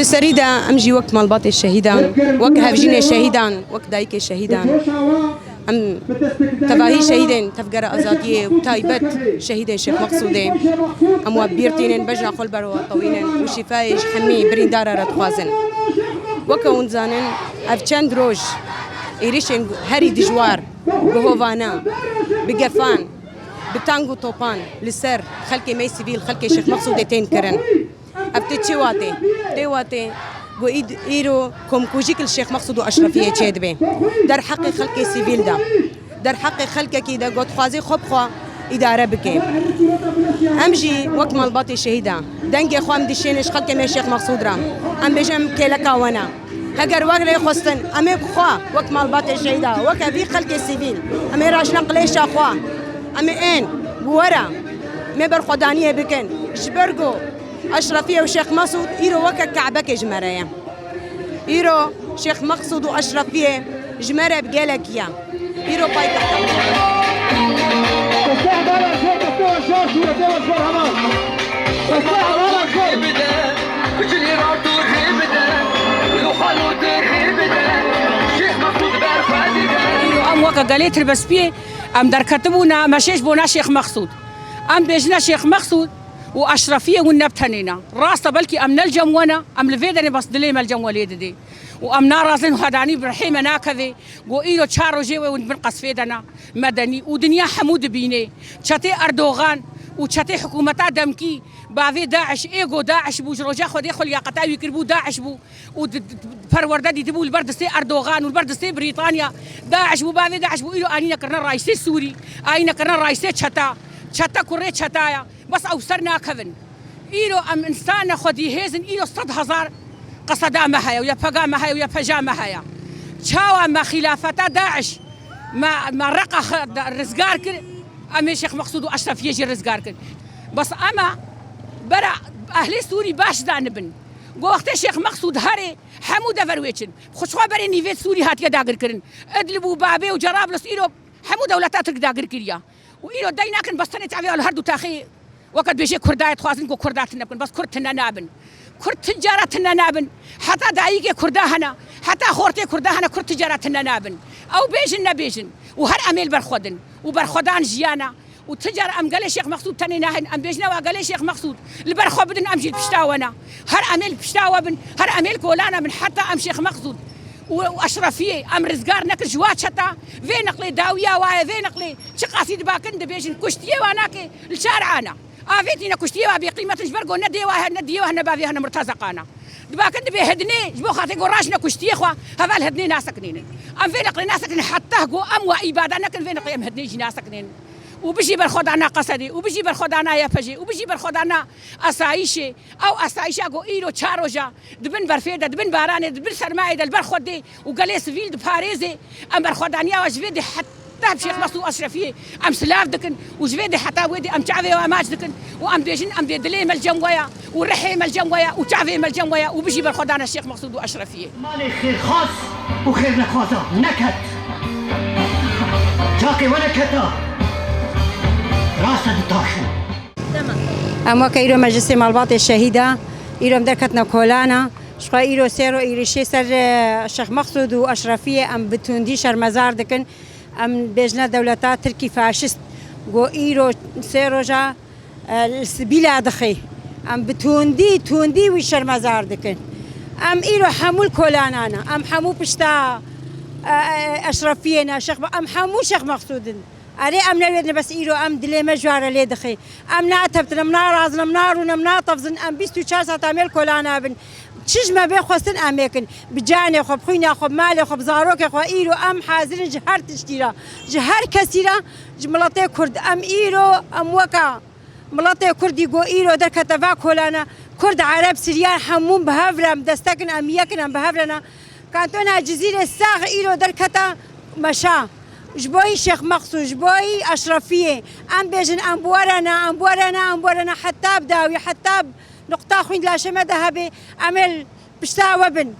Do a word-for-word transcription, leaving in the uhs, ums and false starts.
Li serî de em jî wek malbatê şehîdan, wek hevjînê şehîdan, wek dayikê şehîdan, em tevahî şehîdên Tevgera Azadiyê û taybet şehîdên Şêx Meqsûdê, em we bîr tînin, bejna xwe li ber we tewînin û şîfayê ji hemî birîndara re dixwazin. Weke hûn dizanin, ev çend roj êrişên herî dijwar bi hovana, bi gefan, bi tang û topan li ser xelkê me sivîl, xelkê Şêx Meqsûdê tên kirin. Ev tê çi watê? Tê watê ku îd-, îro komkujîk li Şêx Meqsûd û Eşrefiyê çêdibe. Derheqê xelkê sivîl de, derheqê xelkekî de ku dixwaze xwe bi xwe îdare bike. Em jî wek malbatê şehîda dengê xwe em dişêne ji xelkê me Şêx Meqsûd re. Em bêjin em kêleka we ne. Heger wek lê xwestin, em ê bi xwe wek malbatê şehîda, weke vî xelkê sivîl, em ê raşine qilêşa xwe, em ê ên bi we re, em ê berxwedaniyê bikin. Ji ber ku Eşrefiyê û Şêx Mesûd îro weke Ke'bekê ji me re ye. Îro Şêx Meqsûd û Eşrefiyê ji me re bi gelekî ye. Îro paytexta me ye. Îro em weke gelê Tirbespiyê em derketibûne meşê ji bona Şêx Meqsûd. Em bêjine Şêx Meqsûd û Eşrefiyê hûn ne bi tenê ne. Rast e, belkî em ne li cem we ne, em li vê derê bes dilê me li cem we lê didê. Û em narazin û hedanî bi rihê me nakeve. Go îro çar rojê wê hûn di bin qesfê de ne, medenî û dinya hemû dibînê. Çetê Erdogan û çetê hikûmeta demkî bavê DAIŞ, ê go DAIŞ bû, ji roja Xwedê xwe liyaqeta wî kiribû, DAIŞ bû. Û di, di, di perwerde dîtibû li ber distê Erdogan û li ber distê Brîtanya. DAIŞ bû, bavê DAIŞ bû, îro anîne kirine raîsê Sûrî, anîne kirine raîsê çeta. Çete kurê çeta ya. Bes ew ser nakevin. Îro em însan ne xwedî hêz in, îro sed hezar qeseda me heye û YPG me heye û YPJ me heye. Çawa me xîlafeta DAIŞ, me, me reqa xwe da-, rizgar kir, em ê Şêx Meqsûd û Eşrefiyê jî rizgar kir. Bes ema bera ehlê Sûrî baş zanibin. Go wextê Şêx Meqsûd herê, hemû dever wê çin. Xwe çixwe berê nîvê Sûrî hatiye dagirkirin. Idlib û Babê û Cerablus îro hemû dewleta Tirk dagir kiriya. Û îro dey nakin, bes tenê çavê li her du taxê, weke dibêjê Kurda ye, dixwazin ku Kurda tune bikin. Bes Kurd tune nabin. Kurd ti cara tune nabin. Heta dayikê Kurda hene, heta xortê Kurda hene, Kurd ti cara tune nabin. Ew bêjin nebêjin. Û her em ê li ber xwe din. Û berxwedan jiyana. Û ti cara em gelê Şêx Meqsûd tenê nahên. Em bêjine wa gelê Şêx Meqsûd li ber xwe bidin, em jî li pişta we ne. Her em ê li pişta we bin, her em ê li kolana bin, heta em Şêx Meqsûd û, û Eşrefiyê em rizgar nekir ji wa çeta, vê neqlê dawiya wa ye, vê neqlê çiqasî dibakin dibêjin, kuştiyê wa nake li çar ana. Avêtîne kuştiyê wa bêqîmet in, ji ber ku ne dê wa hene, ne diyê wa hene, ne bavê hene, mirtezaqana. Dibakin dibê hidnê, ji bo xatirê ku raşine kuştiyê xwe, heval hidnê nasekinînin. Em vê neqlê nasekinîn, heta ku em wa îbada nekin, vê neqlê em hidnê jî nasekinînin. Û bijî berxwedana Qesedê, û bijî berxwedana YPJê, û bijî berxwedana asayîşê. Ew asayîşa ku îro çar roja di bin berfê de, di bin baranê, di bin sermayê de li ber xwe dê û gelê sivîl diparêzê, em berxwedaniya we ji vê dê heta Şêx Mesûd Eşrefiyê em silav dikin û ji vê dê heta wê dê em çavê we maç dikin û em bêjin, em dê dilê me li cem we ya û rihê me li cem we ya û çavê me li cem we ya û bijî berxwedana Şêx Mesûd û Eşrefiyê. Malê xêrxwaz û xêrnexwaza neket. Çakê we neketa. Rast e, ditaşin. Em weke îro meclisê malbatê şehîda, îro em derketine kolana. Ji xwe îro sê ro êrişê ser, e, Şêx Meqsûd û Eşrefiyê em bi tundî şermezar dikin. Em bêjine dewleta Tirkî faşîst, go îro sê roja, e, li sibîla dixê. Em bi tundî, tundî wî şermezar dikin. Em îro hemû li kolana ne. Em hemû pişta, e, e, Eşrefiyê ne. Şêx, em hemû Şêx Meqsûd in. Erê, em newêdine, bes îro em dilê me ji we re lê dixê. Em nateptin, em narazin, em narûn, em natevzin, em bîst û çar saet em ê li kolana bin. Çi ji me bê xwestin em ê kin. Bi canê xwe, bi xwîna xwe, bi malê xwe, bi zarokê xwe, îro em hazir in ji her tiştî re. Ji her kesî re, ji miletê Kurd. Em îro, em weka miletê Kurdî ku îro derkete va kolana, Kurd, Ereb, Siryan hemû bi hev re em destek in, em yek in, em bi hev re ne. Kantona Cizîrê sax îro derkete meşa. Ji bo yî Şêx Meqsûd, ji bo yî Eşrefiyê. Em bêjin, em bi we re ne, em bi we re ne, em bi we re ne. Heta bi dawî, heta bi nuqta xwîn di laşê me de hebe, em ê li pişta we bin.